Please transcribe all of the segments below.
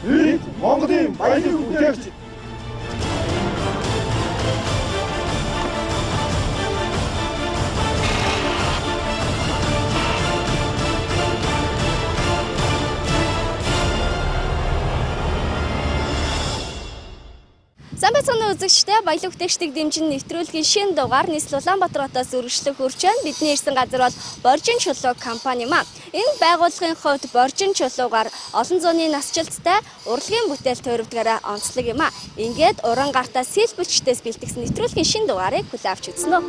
Бид Монголын баялаг бүтээгч. Сайн байцгаана уу үзэгчдээ, баялаг бүтээгчдийг дэмжин нэвтрүүлгийн шинэ дугаар нийслэл Улаанбаатар хотоос үргэлжлэх хүрч байна. Бидний ирсэн газар бол Боржин чулуу компани юм а. Энэ байгууллагын хувьд боржин чулуугаар олон зууны насжилттай урлагийн бүтээл туурвдгаараа онцлог юм а. Ингээд уран гартаа сэлбэлчдээс бэлтгэсэн нэвтрүүлгийн шинэ дугаарыг хүлээн авч үзнэ үү.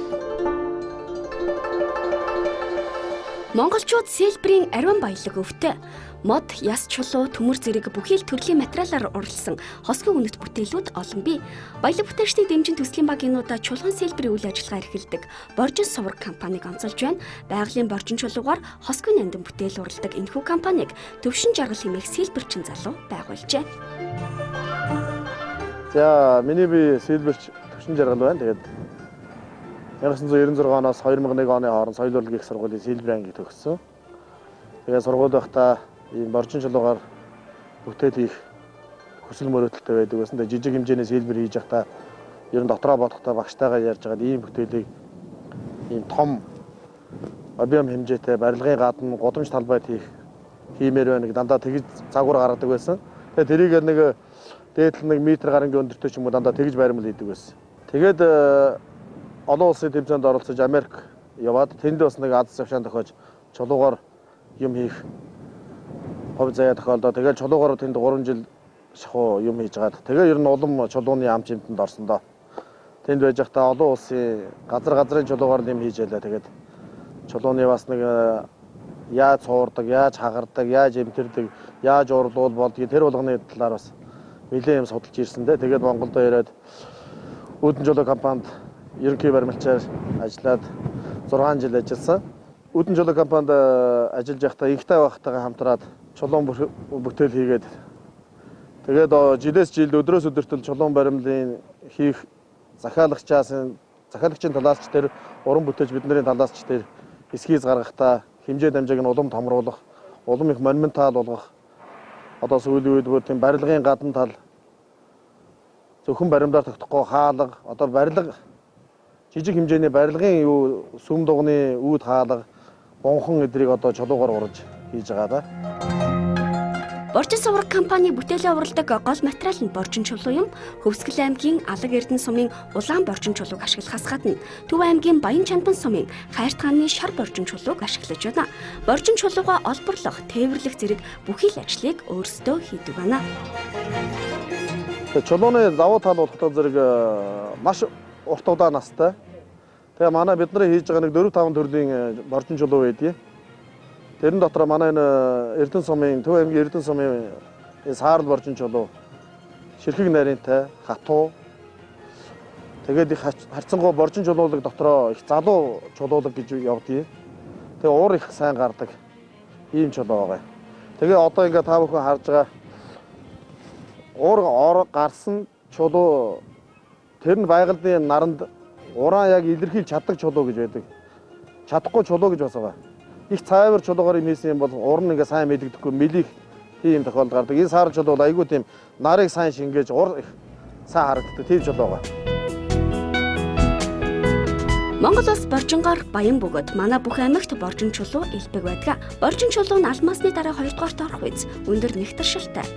Монголчууд сэлбэрийн ариун баялаг өвтэй. Мод, яс чулуу, төмөр зэрэг бүхий л төрлийн материалаар уралсан хосгүй үнэт бүтээлүүд олон бий. Баялаг бүтээгчдийг дэмжин төслийн баг энэ удаа чулуун сэлбэрийн үйл ажиллагаа эрхэлдэг Боржин сувраг компаниг онцолж байна. Байгалийн боржин чулуугаар хосгүй нандин бүтээл уралдаг энэхүү компаниг Төвшин Жаргал хэмээх сэлбэрчин залуу байгуулжээ. За, миний бие сэлбэрч Төвшин Жаргал байна. Тэгээд 1996 оноос 2001 оны хооронд соёл урлагийн их сургуулийн сэлбэр анги төгссөн. Тэгээд сургууль байхдаа ийм боржин чулуугаар бүтээл хийх хүсэл мөрөөдөлтэй байдаг байсан. Тэгээд жижиг хэмжээний сэлбэр хийж байхдаа ер нь дотроо бодохдоо багштайгаа ярьж байгаад ийм бүтээлийг ийм том объем хэмжээтэй барилгын гадна гудамж талбайд хиймээр байна гэж дандаа тэгж загвар гаргадаг байсан. Тэгээд тэрийг нэг дээдл нэг метр гарангийн өндөртэй ч юм уу дандаа тэгж баримл хийдэг байсан. Тэгээд олон улсын тэмцээнд оролцож Америк яваад тэнд бас нэг аз завшаан тохиож чулуугаар юм хийх хувь заяа тохиолдоо. Тэгээд чулуугаар тэнд 3 жил шахуу юм хийж гаад тэгээ ер нь улам чулууны ам чимтэнд орсон доо. Тэнд байж байхдаа олон улсын газрын чулуугаар юм хийж ялаа. Тэгээд чулууны бас нэг яаж цуурдаг, яаж хагардаг, яаж эмтэрдэг, яаж урлуул болдгийг тэр болгоны талаар бас нэлээд юм судалж ирсэн дээ. Тэгээд Монголд ирээд Үүдэн чулуу компанид ерөнхий баримлчаар ажиллаад 6 жил ажилласан. Үүдэн чулуу компанид ажиллаж байхдаа инхтай багтайгаа хамтраад чулуун бүтээл хийгээд тэгээд жилээс жилд өдрөөс өдөртөл чулуун баримлын хийх захиалагчийн талаас ч тэр уран бүтээлч бидний талаас ч тэр эскиз гаргахдаа хэмжээ дамжааг нь улам томруулах, улам их монументал болгох, одоо сүүлийн үед бүр тийм барилгын гадна тал зөвхөн баримлаар тогтохгүй хаалга, одоо барилга жижиг хэмжээний барилгын юу сүм дугны үүд хаалга, бунхан эдрийг одоо чулуугаар ураж хийж байгаа да. Боржин сувраг компани бүтээлээ уралдаг гол материал нь боржин чулуу юм. Хөвсгөл аймгийн Алаг Эрдэнэ сумын улаан боржин чулууг ашиглахаас гадна Төв аймгийн Баян Чанбан сумын Хайртгааны шар боржин чулууг ашиглаж байна. Боржин чулуугаа олборлох, тээвэрлэх зэрэг бүхий л ажлыг өөрсдөө хийдэг байна. Чулууны давуу тал болохдоо зэрэг маш урт удаан настай. Тэгээ манай бидний хийж байгаа нэг 4-5 төрлийн боржин чулуу байдгийг. Тэрэн дотор манай энэ Эрдэнэ сумын, Төв аймгийн Эрдэнэ сумын саарл боржин чулуу ширхэг нарийнтай, хатуу. Тэгээд их харьцангуй боржин чулуулаг дотроо их залуу чулуулаг гэж явдгийг. Тэгээ уур их сайн гардаг ийм чулуу байгаа. Тэгээ одоо ингээ та бүхэн харж байгаа уур гарсан чулуу тэр нь байгалийн наранд уран яг илэрхийлж чаддаг чулуу гэж байдаг. Чадахгүй чулуу гэж бас байгаа. Их цайвар чулуугаар юм хийсэн юм бол уран ингээ сайн мэдэгдэхгүй мэлих тийм тохиолдол гардаг. Энэ саарл чулуу бол айгүй тийм нарыг сайн шингээж ур их сайн харагддаг тийм чулуу байгаа. Монгол улс боржингоор баян бөгөөд манай бүх аймагт боржин чулуу элбэг байдаг. Боржин чулуу нь алмасны дараа 2 дугаарт орох биз. Өндөр нэгтэршилтэй.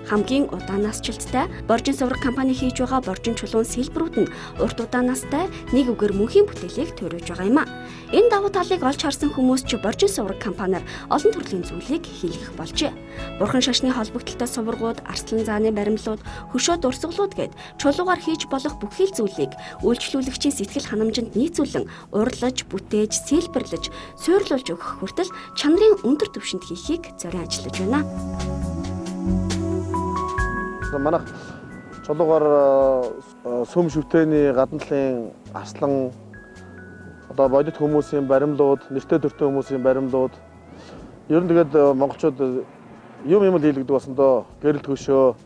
Хамгийн удаан насжилттай Боржин сувраг компани хийж байгаа боржин чулуун сэлбэрүүд нь урт удаан настай нэг үгээр мөнхийн бүтээлийг төрөж байгаа юм а. Энэ давуу талыг олж харсан хүмүүс ч Боржин сувраг компаниар олон төрлийн зүйлийг хийлгэх болжээ. Бурхан шашны холбогдлолтой суврагууд, арслан зааны баримлууд, хөшөө дурсгалууд гээд чулуугаар хийж болох бүхий л зүйлийг үйлчлүүлэгчийн сэтгэл ханамжинд нийцүүлэн урлаж, бүтээж, сэлбэрлэж, суурлуулж өгөх хүртэл чанарын өндөр түвшинд хийхийг зорин ажиллаж байна. Манайх чулуугаар сүм шүтээний гадна талын арслан, одоо бодит хүмүүсийн баримлууд, нэртэй төртэй хүмүүсийн баримлууд, ер нь тэгээд монголчууд юм л хийлэгдэг болсон доо. Гэрэл хөшөө,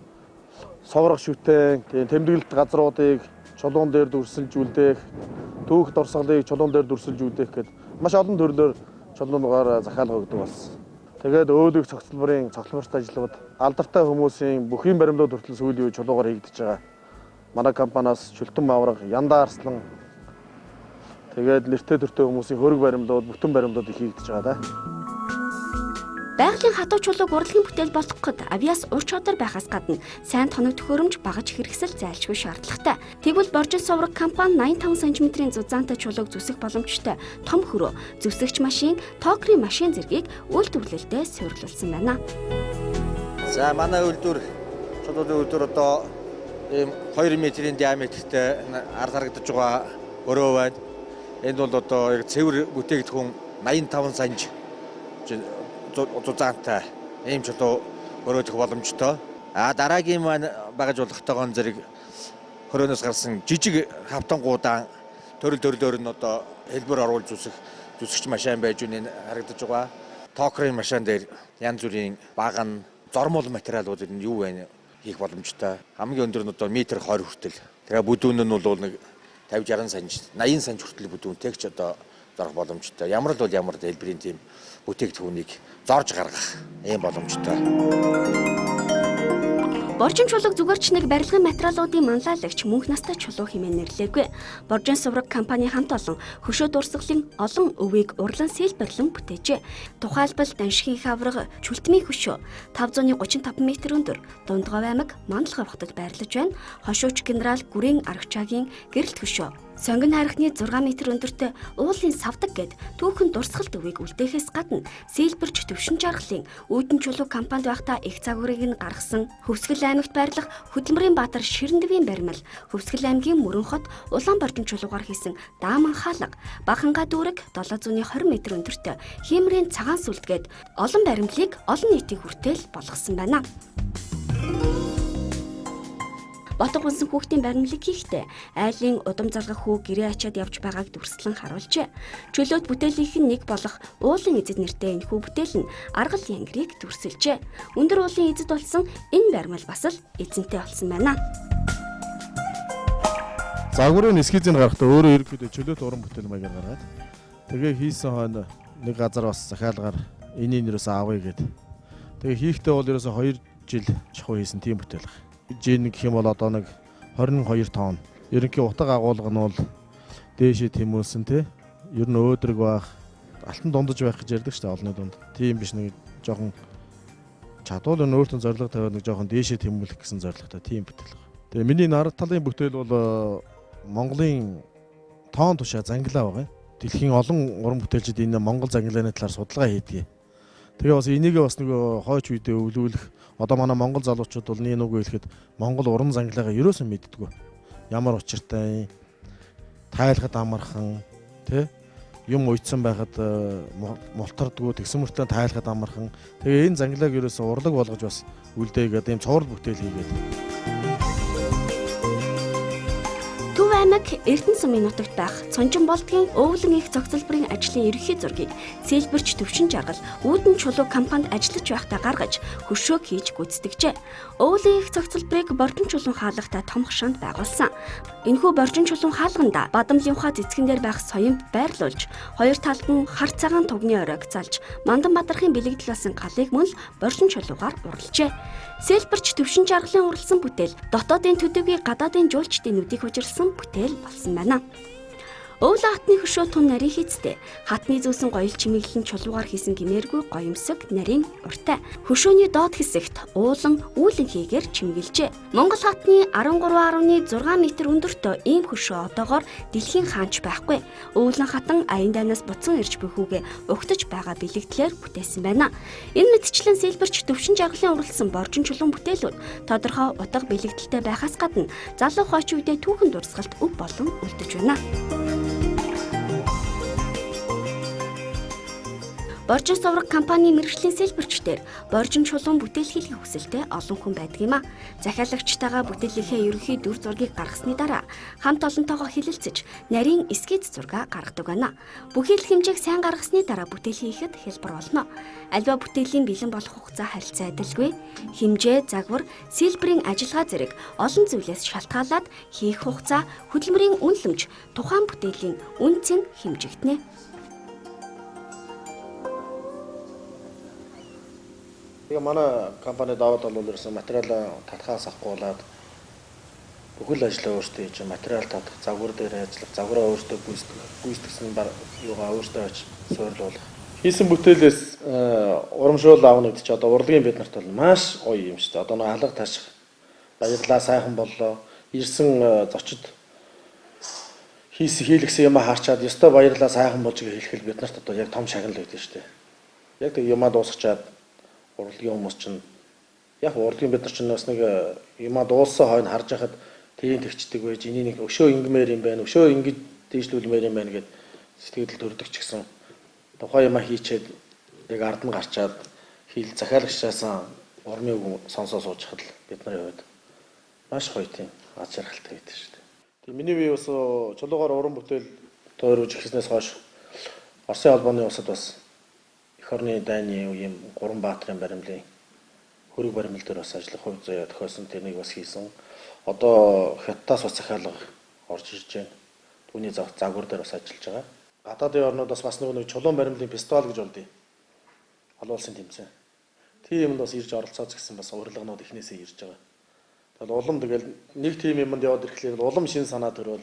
соврог шүтээн, тийм тэмдэглэлт газруудыг чулуун дээр дүрсэлж үлдээх, түүх дурсгалыг чулуун дээр дүрсэлж үлдээх гэд маш олон төрлөөр чулуунгаар захиалга өгдөг болсон. Тэгээд өөдөг цогцлборын цогцлборт ажиллагад алдартай хүмүүсийн бүхийн баримлууд хүртэл сүүлийн үе чулуугаар хийгдэж байгаа. Манай компаниас Чүлтэн Мавраг, Янда Арслан тэгээд нэртэй төртэй хүмүүсийн хөрөг баримлууд, бүтэн баримлууд их хийгдэж байгаа да. Байгалийн хатуу чулууг урлагийн бүтээл болгоход авиас ур чадвар байхаас гадна сайн тоног төхөөрөмж, багаж хэрэгсэл зайлшгүй шаардлагатай. Тэгвэл Боржин сувраг компани 85 см-ийн зузаантай чулууг зүсэх боломжтой том хөрөө, зүсэгч машин, токрын машин зэргийг үйлдвэрлэлдээ суйрлуулсан байна. За манай үйлдвэр чулууны үйлдвэр одоо ийм 2 метрийн диаметртэй ард харагдаж байгаа өрөө байна. Энд бол одоо яг цэвэр бүтээгдэхүүн 85 санж зузаантай ийм чулуу өрөөдөх боломжтой. А дараагийн маань багаж болгохтойгоон зэрэг хөрөөнөөс гарсан жижиг хавтангуудаан төрөл төрлөөр нь одоо хэлбэр оруулж зүсгч машин байж үнэ харагдаж байгаа. Токрын машин дээр янз бүрийн баг нь зормол материалууд нь юу вэ хийх боломжтой. Хамгийн өндөр нь одоо метр 20 хүртэл. Тэгээ бүдүүн нь бол нэг 50 60 санж 80 санж хүртэл бүдүүнтэй ч одоо зорох боломжтой. Ямар л бол ямар хэлбэрийн тийм бүтээгдэхүүнийг зорж гаргах ийм боломжтой. Боржин чулууг зүгээр ч нэг барилгын материалуудын манлайлагч мөнх настай чулуу хэмээн нэрлээгүй. Боржин сувраг компани хамт олон хөшөө дурсгалын олон өвийг урлан сэлбэрлэн бүтээжээ. Тухайлбал Даншгийн хавраг Чүлтмийн хөшөө 535 м өндөр Дундгов аймаг Мандалгай хотод байрлаж байна. Хошууч генерал Гүрэн Аргачаагийн гэрэлт хөшөө Сонгон хайрхны 6 м өндөртэй уулын савдаг гэд түүхэн дурсгал төвийг үлдээхээс гадна Сэлбэрч Төвшин жаргалын үүдэн чулуу компанид байхдаа их загварыг нь гаргасан Хөвсгөл аймагт байрлах Хөдөлмөрийн Баатар Ширэндэвийн баримл, Хөвсгөл аймгийн Мөрөн хот Улаан боржин чулуугаар хийсэн Дааман хаалга, Баханга дүүрэг 720 м өндөртэй Хиймрийн цагаан сүлд гэд олон баримлыг олон нийтийн хүртэл болгосон байна. Ботго унсан хүүхдийн баримлыг хийхдээ айлын удам залгах хүү гэрээ ачаад явж байгааг дүрслэн харуулжээ. Чөлөөт бүтээлийнх нь нэг болох уулын эзэд нэртэй энэхүү бүтээл нь аргал янгирыг дүрсэлжээ. Өндөр уулын эзэд болсон энэ баримл бас л эзэнтэй болсон байна. Загварын эскизийг гаргахдаа өөрөө ерөнхийдөө чөлөөт уран бүтээл маягаар гаргаад тэгээ хийсэн хойно нэг газар бас захиалгаар энийг ерөөсөө авъя гэд. Тэгээ хийхдээ бол ерөөсөө 2 жил чахуу хийсэн тийм бүтээл баг. Жин гэх юм бол одоо нэг 22 тонн. Ерөнхий утга агуулга нь бол дээшээ тэмүүлсэн тий. Ер нь өөдрөг байх, алтан дундаж байх гэж ярьдаг шүү дээ олонний дунд. Тийм биш нэг жоохон чадвал нь өөртөө зорилго тавиад нэг жоохон дээшээ тэмүүлэх гэсэн зорилготой тийм бүтээл баг. Тэгээ миний нарт талын бүтээл бол Монголын тоон тушаа зангилаа байгаа юм. Дэлхийн олон уран бүтээлчид энэ Монгол зангилааны талаар судалгаа хийдэг. Тэгээ бас энийгээ бас нөгөө хойч үедээ өвлүүлэх одоо манай Монгол залуучууд бол нэг нүгөө хэлэхэд Монгол уран зангилаагаа ерөөсөн мэддэггүй. Ямар учиртай, тайлахад амархан, тэ юм уйдсан байхад мултардгүү, тэгсэн мөртлөө тайлахад амархан. Тэгээ энэ зангилааг ерөөсөн урлаг болгож бас үлдээгээд ийм цуврал бүтээл хийгээд. Төв аймаг Эрдэнэ сумын нутагт байх Цонжин болдгийн өвлөн их зохицолборын ажлын ерөнхий зургийг Сэлбэрч Төвшин жаргал үүдэн чулуу компанид ажиллаж байхдаа гаргаж хөшөөг хийж гүйцэтгэжээ. Өвлөн их зохицолборыг Боржин чулуун хаалгатай том хашаанд байгуулсан. Энэхүү Боржин чулуун хаалганда Бадамлын ухаа цэцгэн дээр байх соёмт байрлуулж, хоёр талд нь хар цагаан тугны оройг залж, Мандан Бадрахын бэлэгдэл болсон галыг мөн л Боржин чулуугаар урлажээ. Сэлбэрч Төвшин жаргалын уралсан бүтээл дотоодын төдийгүй гадаадын жуулчдын нүдийг хужирлсан бүтээл болсон байна. Өвлөн хатны хөшөө тун нарийн хийцтэй. Хатны зүүсэн гоёл чимэглэн чулуугаар хийсэн гимээргүй гоёмсог нарийн уртай. Хөшөөний доод хэсэгт уулан үүлэн хийгээр чимэглэжээ. Монгол хатны 13.6 м өндөртөө ийм хөшөө одоогоор дэлхийн хаанч байхгүй. Өвлөн хатан аян дайнаас буцан ирж буй хүүгээ угтаж байгаа бэлэгдлээр бүтээсэн байна. Энэ мэтчлэн Сэлбэрч Төвшин жаргалын уралсан боржин чулуун бүтээлүүд тодорхой утга бэлэгдэлтэй байхаас гадна залуу хойч үедээ түүхэн дурсгалт өв болон үлдэж байна. Боржин сувраг компани мэргэжлийн сэлбэрчдэр боржин чулуун бүтээл хийх хүсэлтэй олон хүн байдаг юм а. Захиалагчтайгаа бүтээлийнхээ ерөнхий дүр зургийг гаргасны дараа хамт олонтойгоо хилэлцэж нарийн эскиз зураг гаргадаг байна. Бүхий л хэмжээг сайн гаргасны дараа бүтээл хийхэд хялбар болно. Альва бүтээлийн бэлэн болох хугацаа харилцаа адилгүй. Хэмжээ, загвар, сэлбэрийн ажиллагаа зэрэг олон зүйлээс шалтгаалаад хийх хугацаа, хөдөлмөрийн үнэлэмж, тухайн бүтээлийн үнэ цэн хэмжигдэнэ. Тэгээ манай компани давуу тал бол ерөөсөн материалаа татхаас авахгүйгээд бүхэл ажлаа өөртөө хийж, материал татах, загвар дээр ажиллах, загвараа өөртөө гүйцэтгэсэн юугаа өөртөө очиж суйрлуулах. Хийсэн бүтээлээс урамшуул авна гэдэг чи одоо урлагийн бид нарт бол маш гоё юм шүү дээ. Одоо нэг алга таших баярлаа, сайхан боллоо. Ирсэн зочид хийсэн хийлгсэн юмаа харчаад ёстой баярлаа, сайхан болж хэлэхэл бид нарт одоо яг том шагнал байдаг шүү дээ. Яг тэг юмаа дуусгачаад урлагийн хүмүүс чинь яг урлагийн бид нар чинь бас нэг юмаа дууссан хойно харж байхад тэрийг тэгчдэг байж, энийг нэг өшөө ингэмээр юм байна, өшөө ингэж дээшлүүлмээр юм байна гэд сэтгэл төрдөг ч гэсэн тухайн юмаа хийчээд яг ард нь гарчаад хийл захиалагчаасаа урмын үг сонсоо суужхад л бид нарын хувьд маш гоё тийм аз жаргалтай байдаг шүү дээ. Тийм миний бие бас чулуугаар уран бүтээл тойруулж эхэлснээс хойш Оросын холбооны улсад бас эх орны дайны үеийн гурван баатрын баримлын хөрөг баримл дээр бас ажиллах хувь заяа тохиосон, тэрнийг бас хийсэн. Одоо Хятадаас бас захиалга орж ирж байна. Түүний загвар дээр бас ажиллаж байгаа. Гадаадын орнууд бас нэг чулуун баримлын фестивал гэж болдъё. Олон улсын тэмцээн. Тийм юмд бас ирж оролцоод гэсэн бас урилганууд эхнээсээ ирж байгаа. Тэгэл улам тэгэл нэг тийм юмд яваад ирэхлээр улам шин санаа төрөөл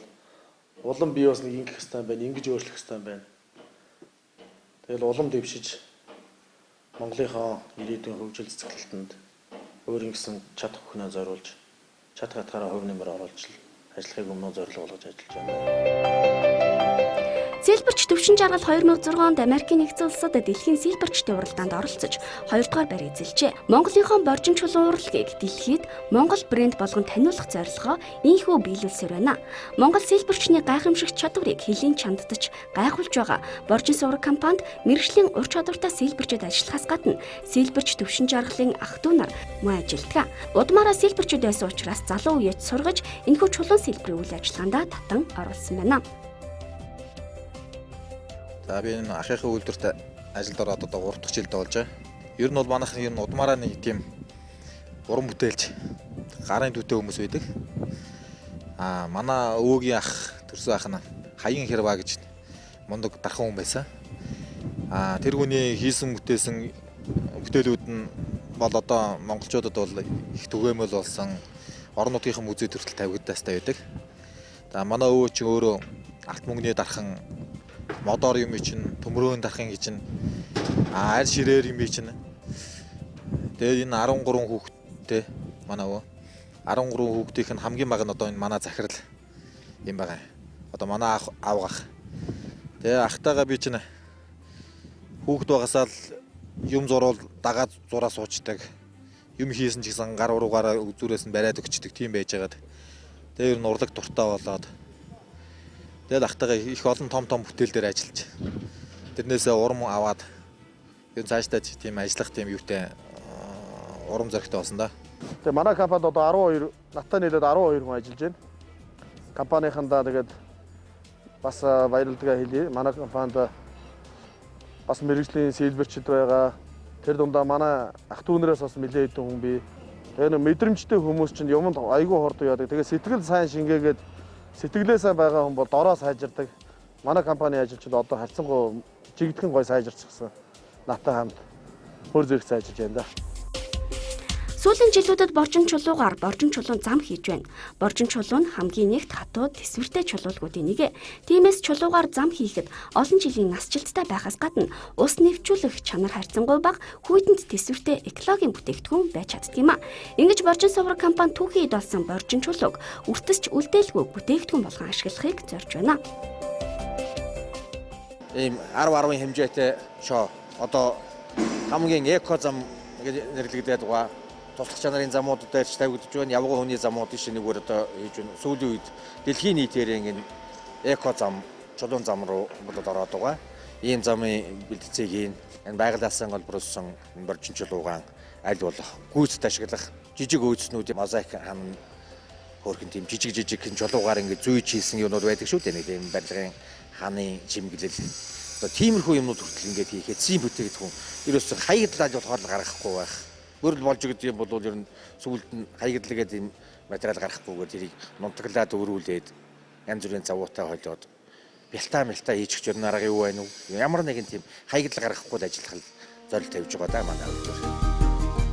улам би бас нэг ингэх хэвээр байна, ингэж өөрчлөх хэвээр байна. Тэгэл улам дэвшиж Монголынхоо ирээдүйн хөгжил цэцгэлтэнд өөр ингэсэн чадах бүхнээ зориулж чадах хатгаараа хувь нэмэр оруулж ажиллахыг өмнө зорилго болгож ажиллаж байна. Сэлбэрч Төвшин Жаргал 2006 онд Америкийн нэгдсэн улсад дэлхийн сэлбэрчдийн уралдаанд оролцож 2 дугаар байр эзэлжээ. Монголынхон боржин чулуун урлагийг дэлхийд Монгол брэнд болгон таниулах зорилгоо ийнхүү биелүүлсээр байна. Монгол сэлбэрчний гайхамшигт чадварыг хөлийн чандтаж гайхуулж байгаа Боржин сувраг компанид мэргэжлийн ур чадвартай сэлбэрчид ажиллахаас гадна сэлбэрч Төвшин Жаргалын ах дүү нар мөн ажилладаг. Удмаараа сэлбэрчүүд байсан учраас залуу үеэд сургаж энэхүү чулуун сэлбэрийн үйл ажиллагаанд татан оруулсан байна. За би энэ ахынхаа үйлдвэрт ажилд ороод одоо 3 дахь жилдээ болж байгаа. Ер нь бол манайх ер нь удмаараа нэг тийм уран бүтээлч гарын дүтэй хүмүүс байдаг. Аа манай өвөгийн ах төрсөн ах нь Хаян Хэрва гэж мундаг дархан хүн байсан. Аа тэр хүний хийсэн бүтээсэн бүтээлүүд нь бол одоо монголчуудад бол их түгээмэл болсон, орон нутгийнхын музей төрөл тавигдаастай байдаг. За манай өвөө чинь өөрөө алт мөнгөний дархан, модоор юм чинь, төмрөөн дарахын чинь, аль ширээр юм чинь. Тэгээд энэ 13 хүүхэдтэй манай өвөө. 13 хүүхдийнх нь хамгийн бага нь одоо энэ манай захирал юм байгаа. Одоо манай аавгах. Тэгээ ахтайгаа би чинь хүүхд байгаасаа л юм зуруул дагаад зураа суучдаг. Юм хийсэн ч гэсэн гар уруугаараа зүрээс нь бариад өгчдөг тийм байжгаад. Тэгээ ер нь урлаг дуртай болоод тэгэл ахтайгаа их олон том том бүтээл дээр ажиллаж тэрнээсээ урам аваад ер нь цаашдаа тийм ажиллах тийм юутай урам зоригтой болсон да. Тэгээ манай компанид одоо 12 надтай нийлээд 12 хүн ажиллаж байна. Компанийнхандаа тэгээд бас баярладгаа хэлье. Манай компанид бас мэргэжлийн сэлбэрчд байгаа. Тэр дундаа манай ах дүүнэрээс бас нэлээд хэдэн хүн бий. Тэгээ нэг мэдрэмжтэй хүмүүс чинь юмд айгүй хурдан яадаг. Тэгээ сэтгэл сайн шингээгээд сэтгэлээ сайн байгаа хүн бол дороо сайжирдаг. Манай компани ажилчид одоо харьцангуй жигдхэн гой сайжирчихсан. Надтай хамт хөр зэрэг сайжирч байна да. Сүүлийн жилүүдэд боржин чулуугаар боржин чулуун зам хийж байна. Боржин чулуу нь хамгийн нэгт хатуу төсвөртэй чулуулгуудын нэг. Тиймээс чулуугаар зам хийхэд олон жилийн насжилттай байхаас гадна ус нэвчүүлэх чанар харьцангуй бага, хүйтэнд төсвөртэй экологийн бүтээгдэхүүн байж чаддаг юм а. Ингэж Боржин сувраг компани түүхийн эд болсон боржин чулууг өртөсч үлдээлгүй бүтээгдэхүүн болгон ашиглахыг зорж байна. Ийм 10 10-ын хэмжээтэй шоо одоо хамгийн эко зам гэж нэрлэгдээд байгаа. Туслах чанарын замууд дээр ч тавигдж байна. Явган хүний замуудын шинэгээр одоо хийж байна. Сүүлийн үед дэлхийн нийтээр ингэ эко зам, чулуун зам руу болоод ороод байгаа. Ийм замын бэлтцээг хийн. Энэ байгалиасаа голбруулсан боржин чулуугаан аль болох гүйцэд ашиглах жижиг өөцнүүдийн мозаик хан хөөрхөн тийм жижиг жижиг чулуугаар ингэ зүйж хийсэн юмнууд байдаг шүү дээ. Нэг тийм барилгын ханы чимэглэл. Одоо тиймэрхүү юмнууд хүртэл ингээд хийхэд цэцэн бүтээгдэхүүн ерөөсөө хаягдлаж болохоор л гаргахгүй байх. Бүрэл болж гэдэг юм бол ер нь сүүлд нь хаягдлаа гэдэг юм материал гарахгүйгээр тэрийг нунтаглаад өрүүлээд янз бүрийн завуутай холиод бялтаа мэлтаа хийчих жирн арга юу байна уу? Ямар нэгэн тийм хаягдал гаргахгүй л ажиллах зорилт тавьж байгаа даа манай үйлдвэр.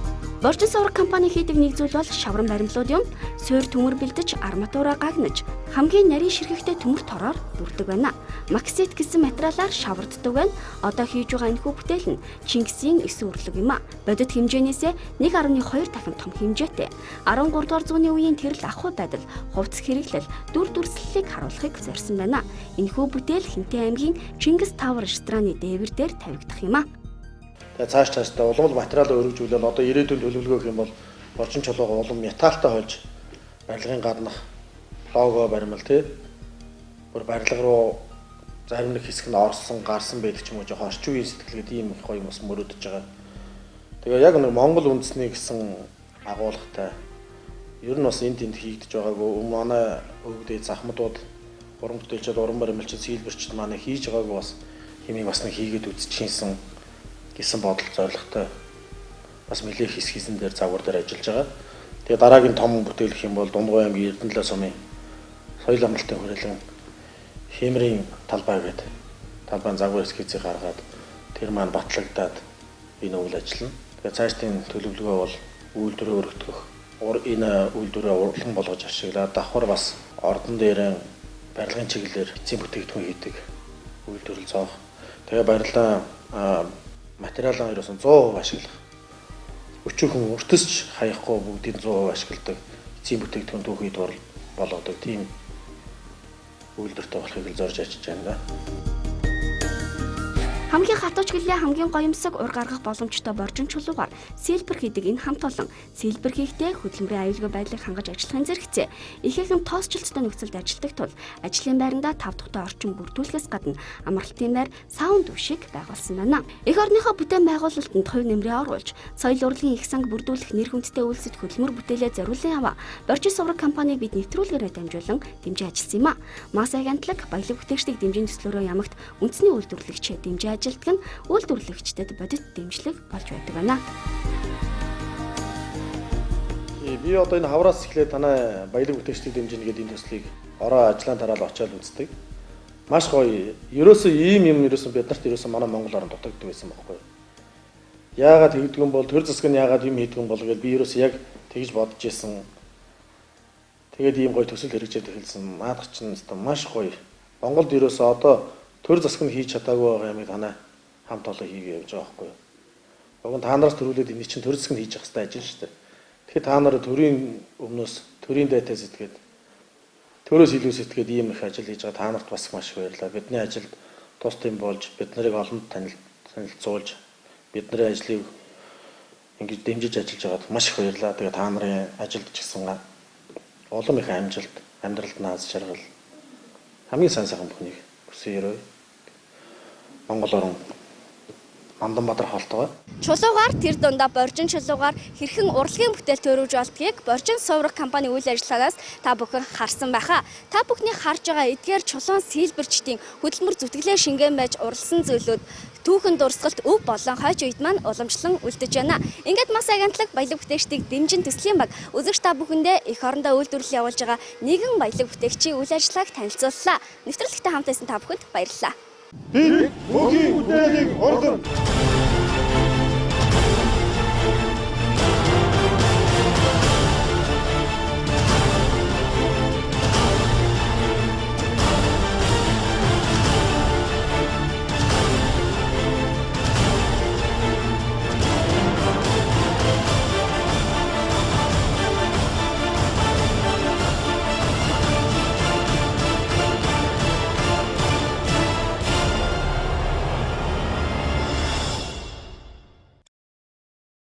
Боржин сувраг компани хийдэг нэг зүйл бол шавран баримлууд юм. Суур төмөр бэлдэж, арматураа гагнаж, хамгийн нарийн ширхэгтэй төмөр тороор бүрдэг байна. Максит гэсэн материалаар шаварддаг байна. Одоо хийж байгаа энэхүү бүтээл нь Чингисийн 9 өрлөг юм а. Бодит хэмжээнээсээ 1.2 дахин том хэмжээтэй. 13 дугаар зууны үеийн тэрл ахуй байдал, хувцас хэрэглэл, дүр дүрслэлийг харуулахыг зорьсон байна. Энэхүү бүтээл Хинтээ аймгийн Чингис Тавар рестораны дээвэр дээр тавигдах юм а. Тэгээ цааш цаашдаа улам л материал өргөжүүлээд одоо ирээдүйн төлөвлөгөө гэх юм бол боржин чулуугаа улам металлтай хольж барилгын гаднах лого баримл тий бүр барилга руу зарим нэг хэсэг нь орсон гарсан байдаг ч юм уу жоохон орчин үеийн сэтгэлгээд ийм их гоё юм бас мөрөөдөж байгаа. Тэгээ яг нэг Монгол үндэсний гэсэн агуулгатай ер нь бас энд тэнд хийгдэж байгаагүй манай өвгдээ захмадууд уран бүтээлчд уран баримлчид сийлбэрчд манай хийж байгаагүй бас хэмийг бас нэг хийгээд үзчихсэн гэсэн бодол зорилготой бас нэлээх хэсгийсэн дээр загвар дээр ажиллаж байгаа. Тэгээ дараагийн том бүтээл гэх юм бол Дундгой аймгийн Эрдэнэлээ сумын соёл амралтын хүрээлэн хэмрийн талбай гэдэг талбайн загвар эскизийг гаргаад тэр маань батлагдаад энэ үйл ажиллана. Тэгээ цаашдын төлөвлөгөө бол үйлдвэрээ өргөтгөх, энэ үйлдвэрээ урлан болгож ашиглаад давхар бас ордон дээр барилгын чиглэлээр эцсийн бүтээгдэхүүн хийдэг үйлдвэрлэл зоох. Тэгээ барилгаа материалаа ерөөсөн 100% ашиглах. Өчүүхэн өртөсч хаяхгүй бүгдийг 100% ашигладаг. Эцсийн бүтээгдэхүүн түүхий дуурал болгодог тийм үйлдвэртэй болохыг л зорж ажиллаж байна да. Хамгийн хатууч гэлээ хамгийн гоёмсог ур гаргах боломжтой боржин чулуугаар сэлбэр хийдэг энэ хамт олон сэлбэр хийхдээ хөдөлмөрийн аюулгүй байдлыг хангаж ажиллахын зэрэгцээ ихээхэн тоосчлолттой нөхцөлд ажилладаг тул ажлын байрандаа 5 дахьтай орчин бүрдүүлэхээс гадна амралтын байр саун түвшийг байгуулсан байна. Эх орныхоо бүтээн байгуулалтанд хувь нэмрээ оруулж соёл урлагийн их санг бүрдүүлэх нэр хүндтэй үйлсэд хөдөлмөр бүтээлээ зориулан яваа Боржин сувраг компанийг бид нэвтрүүлгээрээ дамжуулан дэмжин ажилласан юм а. Мас агентлаг баялаг бүтээгчдийг дэмжин төслөөрөө ямагт үндэсний үйлдвэрлэгч дэмжин ажилтг нь үйлдвэрлэгчдэд бодит дэмжлэг болж байдаг байна. Би одоо энэ хавраас эхлээд танай баялаг бүтээгчдийг дэмжинэ гэдэг энэ төслийг ороо ажлын тараал очиад үздэг. Маш гоё. Ерөөсөө ийм юм ерөөсөө биднэрт ерөөсөө манай Монгол орн дутагддаг байсан байхгүй юу? Яагаад тэгдэг юм бол төр засаг нь яагаад юм хийдэг юм бол гэж би ерөөсөө яг тэгж бодож исэн. Тэгээд ийм гоё төсөл хэрэгжээд эхэлсэн. Наадах чинь өстө маш гоё. Монголд ерөөсөө одоо төр засаг нь хийж чадаагүй байгаа юмыг танай хамт олон хийгээ явж байгаа байхгүй юу? Уг нь та нараас төрүүлээд энэ чинь төр засаг нь хийж явах хэрэгтэй ажил шүү дээ. Тэгэхээр та нар төрийн өмнөөс төрийн дайтай сэтгээд төрөөс илүү сэтгээд ийм их ажил хийж байгаа та нарт бас маш их баярлалаа. Бидний ажилд тус тэм болж бид нарыг олонд танилцуулж бидний ажлыг ингэж дэмжиж ажиллаж байгаад маш их баярлалаа. Тэгээ та нарын ажилд ч гэсэн улам их амжилт, амьдралд наз жаргал хамгийн сайн сайхан бүхнийг хүсэн өрөө. Монгол орн Манданбадар хоолтойгоо. Чулуугаар тэр дундаа боржин чулуугаар хэрхэн урлагийн бүтээл төрүүлж болдгийг Боржин сувраг компани үйл ажиллагаанаас та бүхэн харсан байхаа. Та бүхний харж байгаа эдгээр чулуун сэлбэрчдийн хөдөлмөр зүтгэлээ шингэн байж уралсан зүйлүүд түүхэн дурсгалт өв болон хойч үед маань уламжлан үлдэж байна. Ингээд мас агентлаг баялаг бүтээгчдийг дэмжин төслийн баг үзэгч та бүхэндээ эх орондоо үйлдвэрлэл явуулж байгаа нэгэн баялаг бүтээгчийн үйл ажиллагааг танилцууллаа. Нэвтрүүлэгтэй хамт байсан та бүхэнд баярлалаа. Бид мөнхийн бүтээлийг урдна.